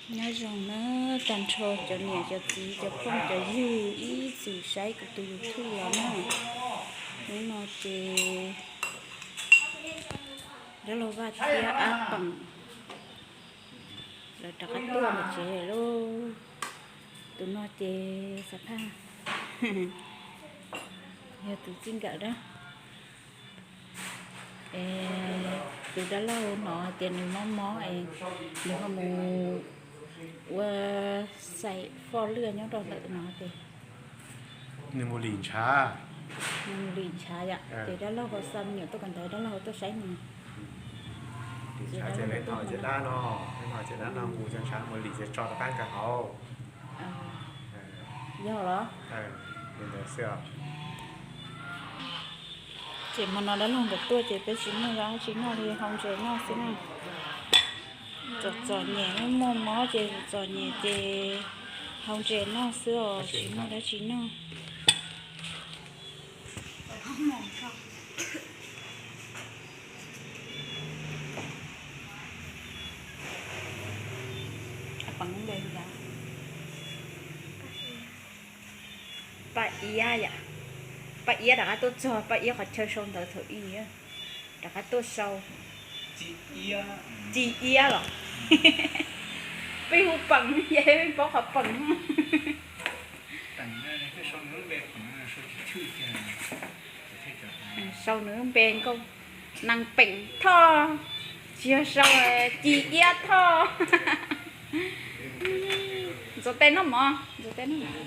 Nyob zoo na, tag nrho cov niam cov txiv cov phooj cov ywg ib txwm saib kuv tus YouTube los na. Hnub no ces dab laug Vaj thiab Ab Peem lawv rov qab tuaj ntawm tsev lawm lauj. Tus no ces xav phaj yog tus txij nkawm dab. Es tus dab laug no tias nws mob mob es nws ho mus ua xaim foj lwj nyob rau ntawm no ces nws mus lim ntshav, nws mus lim ntshav yom, ces dab laug ho xa me nyuam tuaj kawm ntawv, dab laug ho tuaj saib nws. Lim ntshav ces neb thom ces dab no, neb thom ces dab no mus cov ntshav mus lim ces tso rov qab nkag hauv. Yog los? Ces hmo no dab laug nkawd tuaj ces peb tsis muaj dab tsi noj li, hau ntses noj xwb na. Txom txom nyem, muaj mob ces txom nyem ces hau ntses noj xwb os, tsis muaj dab tsi noj. Paj Iab yom, Paj Iab rov qab tuaj txog, Paj Iab qhov chaw sau ntawv thaum ub rov qab tuaj sau. Ci Iab los? Peb hu Peem ces peb paub qhov Peem. Sau nws lub npe nkauj, Nees Peem Thoj, tsis yog sau Ci Iab Thoj. Ntxuav tes noj mov, ntxuav tes noj mov.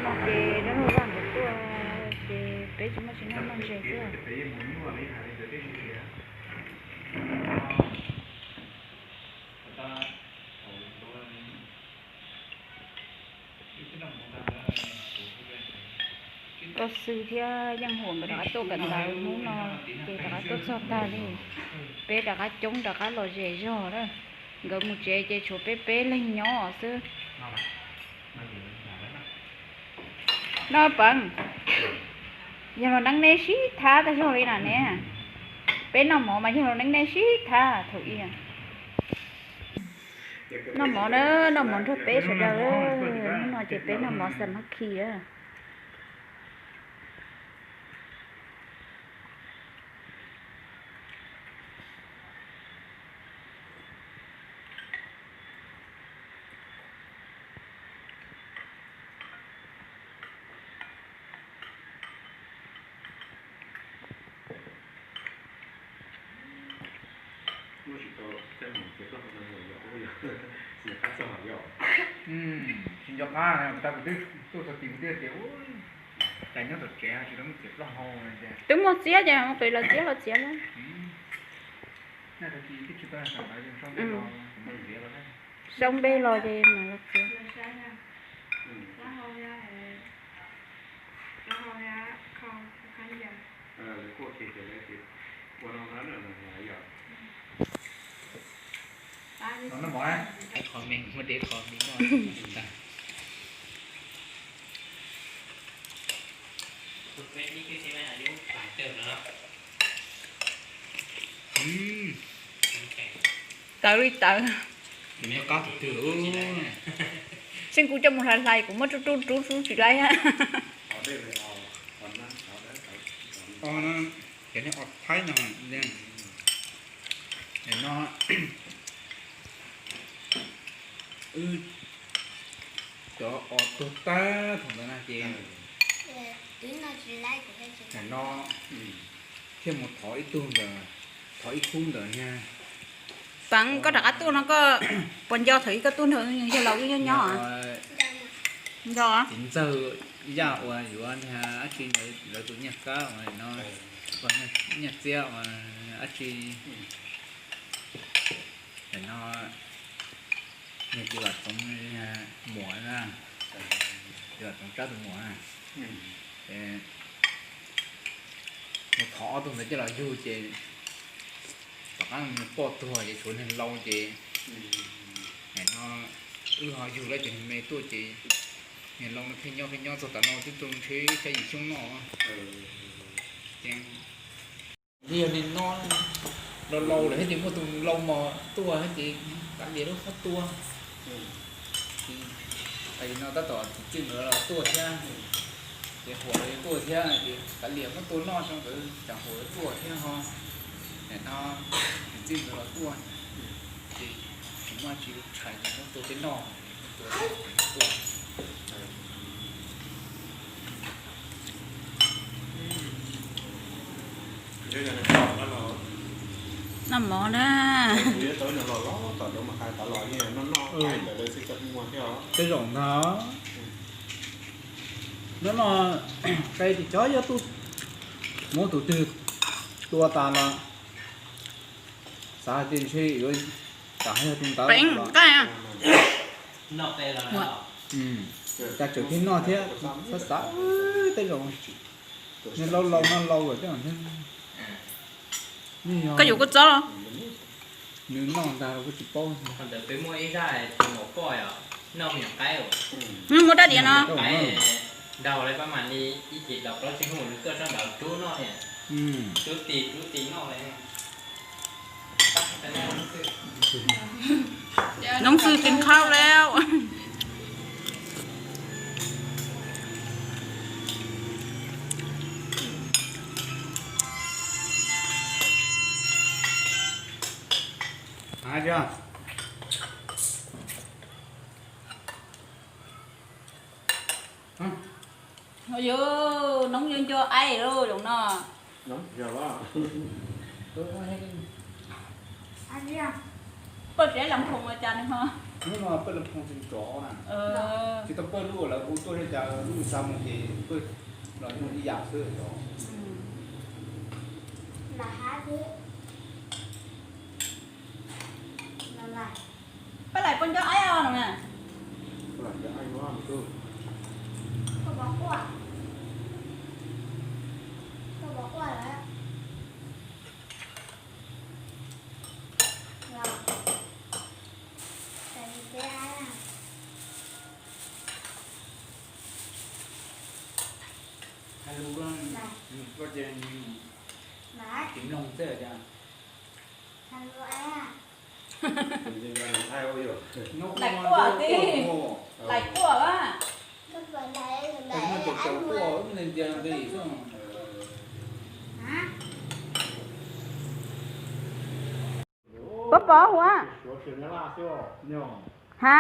No ces dab laug Vaj nkawd tuaj ces peb tsis muaj tsis noj, noj ntses xwb. Koj Xwb thiab Yeej Huam nkawd rov qab tuaj kawm ntawv hnub no ces rov qab tuaj txog tag li. Peb rov qab coob rov qab los zem zog na. Nkawd mus tsev ces tshuav peb peb leeg nyob xwb. No Peem, yog los neeb neb sib thab tag zog li na ne. Peb noj mov mas yog los neeb neb sib thab thaum ub. Noj mov na, noj mov nrog peb sawv daws. Hnub no ces peb noj mov xas mab khi a. Tsis nco qab, kuv twb tuaj txog tim kuv twb tias, cas nyob tom tsev tsis tau muaj txiav plaub hau. Twb muaj txiab ces mus qis los txiab los txiav na. Sau npe los ces mam los txiav. Tawv li tawv. Xeeb kuv coj mus hlais hlais kuv muab rub rub rub rub tsis laib. Ces nej os thaib no, no wb cov os tuag tag thaum ntawd na ces no thiaj mus thov ib tug ntawd, thov ib khub ntawd na. Peem, koj rov qab tuaj no koj puas nco thaum ub koj tuaj nrog yawg laus wb nyob nyob? Nco. Txiv ntxawg Yaj uas yuav dab tsi ntawd lawv tus Nyiaj Kab uas no, Nyiaj Txiab uas dab tsi no, nws tus Vam Txoov muam na, tus Vam Txoov Tsab tus muam na. Mus thov ob tug ntawd coj los yug ces tom qab nws poj tuag ces tshuav niag laus ces no wb ho yug lawm ces niag me tuaj ces niag laus no pheej nyob pheej nyob txog tav no twb tuaj ntshe xya yim xyoo no. Ces yog li no, Laus laus lawm thiab ces muaj tus laus mos tuaj thiab ces kav liam lub qhov tuaj. Ces no tab tom tus txij nkawd los tuaj thiab, ces huam los tuaj thiab ces kav liam muab tua noj rau nkawd, tsam huam tuaj thiab ho. Nim no tus txij nkawd los tuaj, ces tsis muaj tsis tshais ces muab tua peb noj, tua tuaj. Noj mov na. Tej zaum ntag. Noj no, qe tis cov yog tus, muab tus twg tua tas los xav hais tias ntshe yuav tsam yog tus ntawd los. Cas tseem thiaj noj thiab, xav xav tej zaum nws laus laus no laus lawm thiab. Koj yuav kua txob los? Nws noj ntag los kuj tsis paub. Muaj dab diav no. Nóng sư tìm khócแล้ว. Ôi dồi, nóng nco nco ai lub zoo no. Poj tsev lam khoom mas cas nws ho. Hnub no poj lam khoom tsis nrov na. Tsis tau poj lub lawv hu tuaj li cas lub xa mus ces poj los nyob ib yam xwb os. Pab laim poj nco aib os no na. Hais lus, koj ces nws tsis mloog xwb cas. Laim quaj tib, laim quaj a. Pov pov hua. Ha?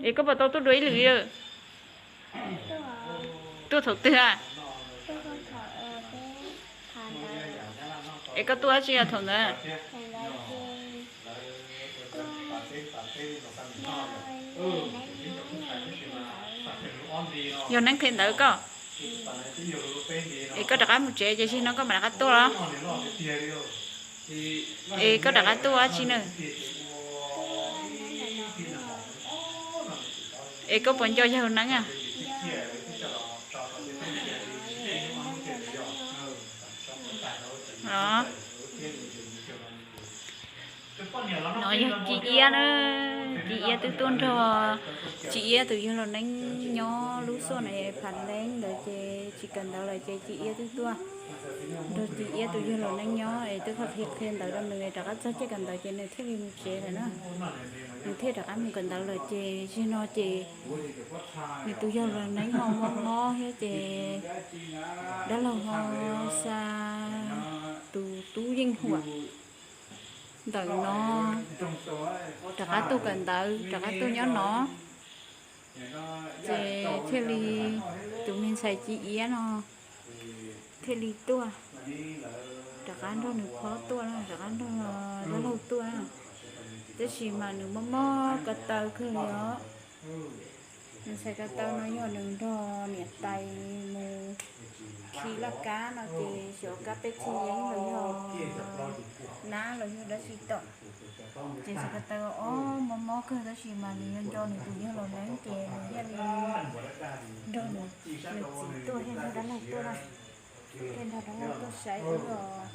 Es koj puas tau tuaj dua ib lwm? Tuaj thaum twg a? Es koj tuaj dab tsi thaum ntawd? Yog neeb qhia ntawv koj. Es koj rov qab mus tsev ces zaum no koj mam rov qab tuaj los? Es koj rov qab tuaj dab tsi na? Es koj puas nco yawg Neeb a? No yog Ci Iab na, Ci Iab twb tuaj nrog Ci Iab tus yawg laus Neeb nyob lub xuaj na Phav Leeb ntawd ces tsis kawm ntawv lawm ces Ci Iab twb tuaj nrog Ci Iab tus yawg laus Neeb nyob es twb qhia qhia ntawv rau nws rov qab txog caij kawm ntawv ces nws thiaj li mus tsev lawm na. Nws thiaj rov qab mus kawm ntawv lawm ces zaum no ces nws tus yawg laus Neeb ho mob mob thiab ces dab laug ho xa tus tub Yeej Huam ntawm no rov qab tuaj kawm ntawv, rov qab tuaj nyob no. Ces thiaj li tus me ntxhais Ci Iab no thiaj li tuaj, rov qab nrog nws phob tuaj na, rov qab nrog dab laug tuaj na. Tab sis mas nws mob mob ko taw kawg li os. Nws ntxhais ko taw no yog nws nrog niam tais mus khi laj kab no ces xyov kab peb txhiab yeeb los yog nab los yog dab tsi tom. Ces ntxhais ko taw ob mob mob kawg tab sis mas nws nco nco nws tus yawg laus Neeb ces nws thiaj li nrog nws, nws txiv tuaj thiab nrog dab laug tuaj na. Ces nrog dab laug tuaj saib wb os.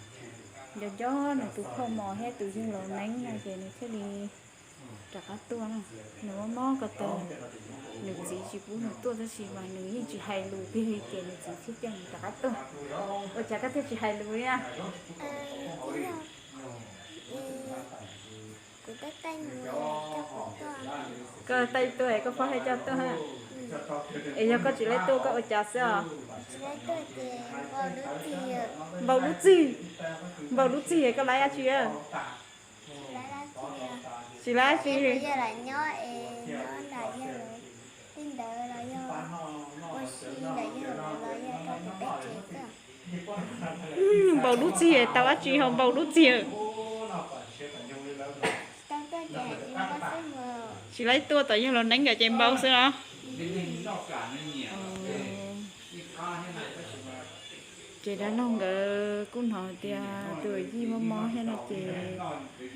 Nco nco nws tus phauj Mos thiab tus yawg laus Neeb no ces nws thiaj li rov qab tuaj na. Nws mob mob ko taw, nws txiv tsis pub nws tuaj tab sis mas nws yeej tsis hais lus tiag li ces nws txiv thiaj coj nws rov qab tuaj. Ua cas koj thiaj tsis hais lus li na? Koj taij tuaj es koj phob thiaj coj tuaj. Es yog koj tsis laib tuaj koj ua cas xwb os? Npau lub txig, npau lub txig es koj laib dab tsi? Tsis laib dab tsi. Npau lub txig es tau dab tsi ho npau lub txig? Tsis laib tuaj, tom yawg laus Neeb nkawd ces npau xwb los? Ces dab laug nkawd kuj hnov tias tus yij mob mob thiab no ces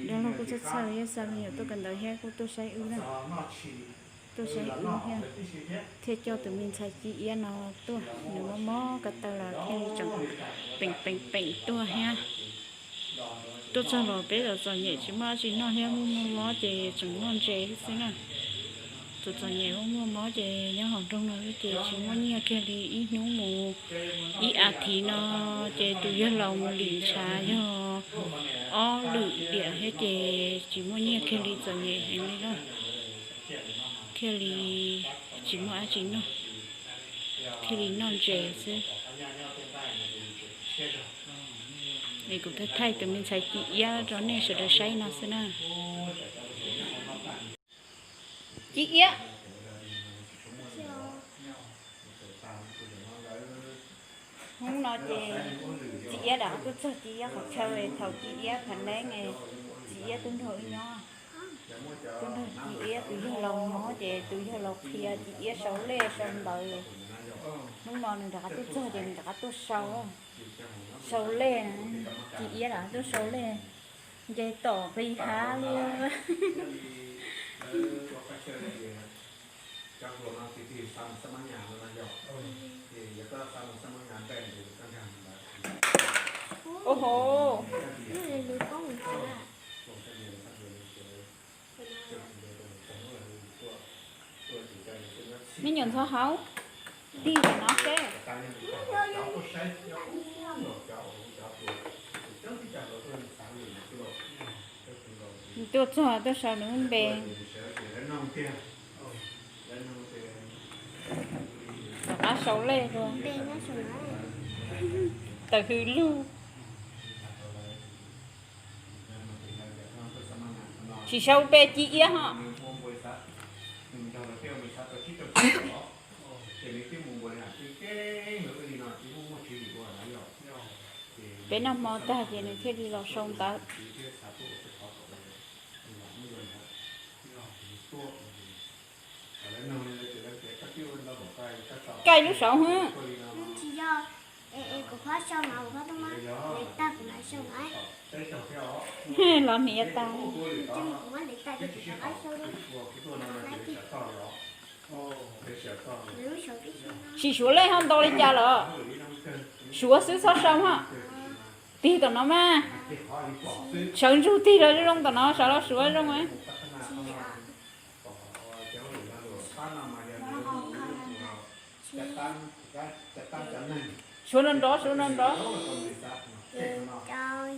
dab laug kuj txhawj txhawj thiab xa me nyuam tuaj kawm ntawv thiab kuj tuaj saib wb na. Tuaj saib wb thiab, thiaj coj tus me ntxhais Ci Iab no tuaj, nws mob mob ko taw los thiaj li tseem peem peem peem tuaj thiab. Tuaj txog los peb txom txom nyem tsis muaj dab tsi noj thiab, muaj muaj mob ces tseem noj ntses xwb na. Txom txom nyem muaj muaj mob ces nyob hauv nroog no ces tsis muaj nyiaj kiag li, ib hnub mus ib as thiv no ces tus yawg laus mus lim ntshav yog ob lwm diam thiab ces tsis muaj nyiaj kiag li, txom nyem heev li na. Thiaj li tsis muaj dab tsi noj, thiaj li noj ntses xwb. Es kuv thaij thaij tus me ntxhais Ci Iab rau nej sawv daws saib no xwb na. Ci Iab. Hnub no ces Ci Iab rov qab tuaj txog Ci Iab qhov chaw, thaum Ci Iab phav neeb, Ci Iab twb nrog wb nyob, twb nrog Ci Iab tus yawg laus nyob ces tus yawg laus qhia Ci Iab sau lej sau ntawv. Hnub no nws rov qab tuaj txog ces nws rov qab tuaj sau, sau lej, Ci Iab rov qab tuaj sau lej, nce tom plig hav li. Ua ho, me nyuam ntxhov hauv, tig ntawm no seb. Tuaj txog tuaj sau nws lub npe. Rov qab sau lej dua. Tawm hws lug. Tsis sau lub npe Ci Iab ho. Peb noj hmo tag ces nws thiaj li los sau ntawv. Kaij lub saud hwb. Los hniav tas. Sim suav lej ho ntaus li cas lawm. Suav xwb txhob sau ho. Tig tom no mas. Sawv ntsug tig los zoo tom no, sawv los suav zoo. Suav nrov nrov, suav nrov nrov. Kaum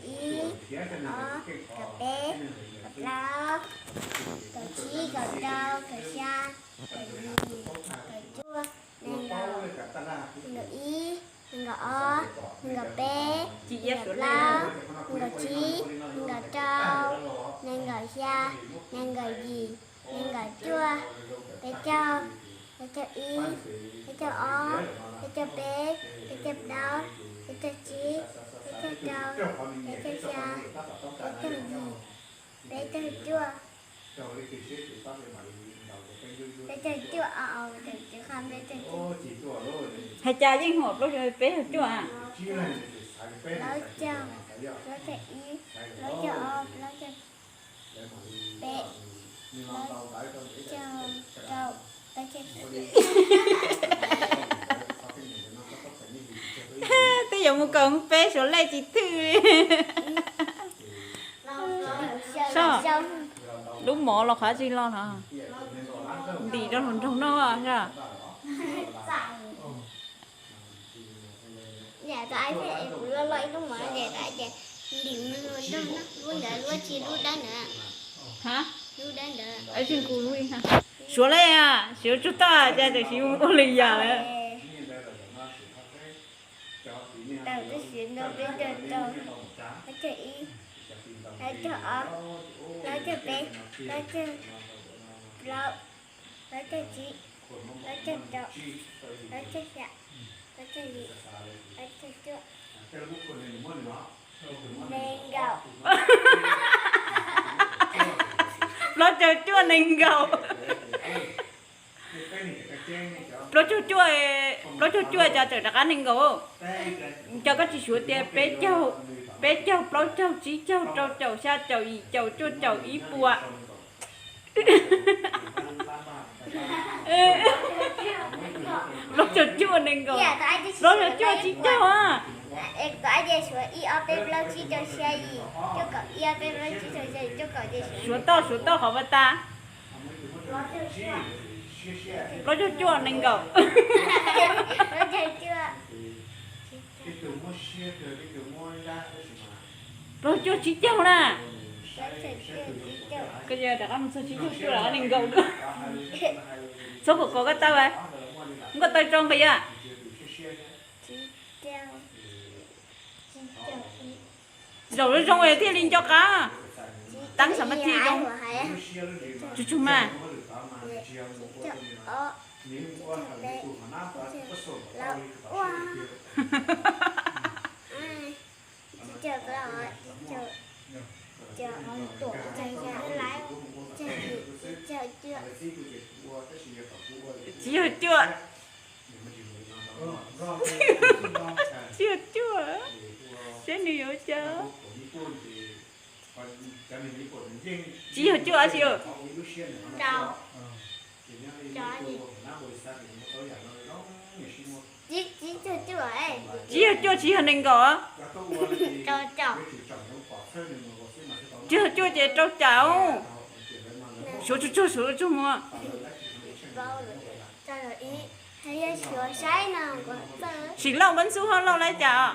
ib, kaum ob, kaum peb, kaum plaub, kaum tsib, kaum rau, kaum xya, kaum yim, kaum cuaj, nees nkaum, nees nkaum ib, nees nkaum ob, nees nkaum peb, nees nkaum plaub, nees nkaum tsib, nees nkaum rau, nees nkaum xya, nees nkaum yim, nees nkaum cuaj, peb caug, peb caug ib, peb caug ob, peb caug peb, peb caug plaub, peb caug tsib, peb caug rau, peb caug xya, peb caug yim, peb caug cuaj, peb caug cuaj, hais cas yeej huam plaub caug peb caug cuaj. Plaub caug, plaub caug ib, plaub caug ob, plaub caug peb, Plaub caug rau, plaub caug xya. Twb yuav mus kaum peb suav lej tsis thwj li. Soj, lub mov los qhov tsis los no. Ntim rau hluas nraug noj soj. Kuv loj loj ib lub mov ces ntim mus rau hluas nraug noj, lub ntawd lub tsis lub dawb ntawd. Lub dawb ntawd. Suav lej, suav tsug toj cas tseem siv ua li yam lawm. Tau tib siav no peb caug rau, plaub caug ib, plaub caug ob, plaub caug peb, plaub caug plaub, plaub caug tsib, plaub caug rau, plaub caug xya, plaub caug yim, plaub caug cuaj, nees nkaum. Plaub caug cuaj nees nkaum. Plaub caug cuaj, plaub caug cuaj cas txawm rov qab nees nkaum. Cas koj tsis suav tias peb caug, peb caug, plaub caug, tsib caug, rau caum, xya caum, yim caum, cuaj caum, ib puas. Plaub caug cuaj nees nkaum. Plaub caug cuaj tsib caug a. Suav toj, suav toj qhov pab tas. Plaub caug cuaj nees nkaum. Plaub caug cuaj tsib caug na. Koj rov qab mus txog tsib caug cuaj rov qab nees nkaum dua. Txhob kom kov koj taw, muab koj taw tso nqis a. Zaum zoo zoo thiaj li nco qab. Teeb xam mab thij zoo. Tsug tsug mas. Tsib caug cuaj. Tsib caug cuaj. Saib nws yuav cas. Tsib caug cuaj tsis. Tsib caug cuaj tsis yog nees nkaum. Tsib caug cuaj ces rau caum. Suav tsuag tsuag, suav tsuag tsuag mus. Sim lauj, Npab Ntxub hauj lauj lawv cas.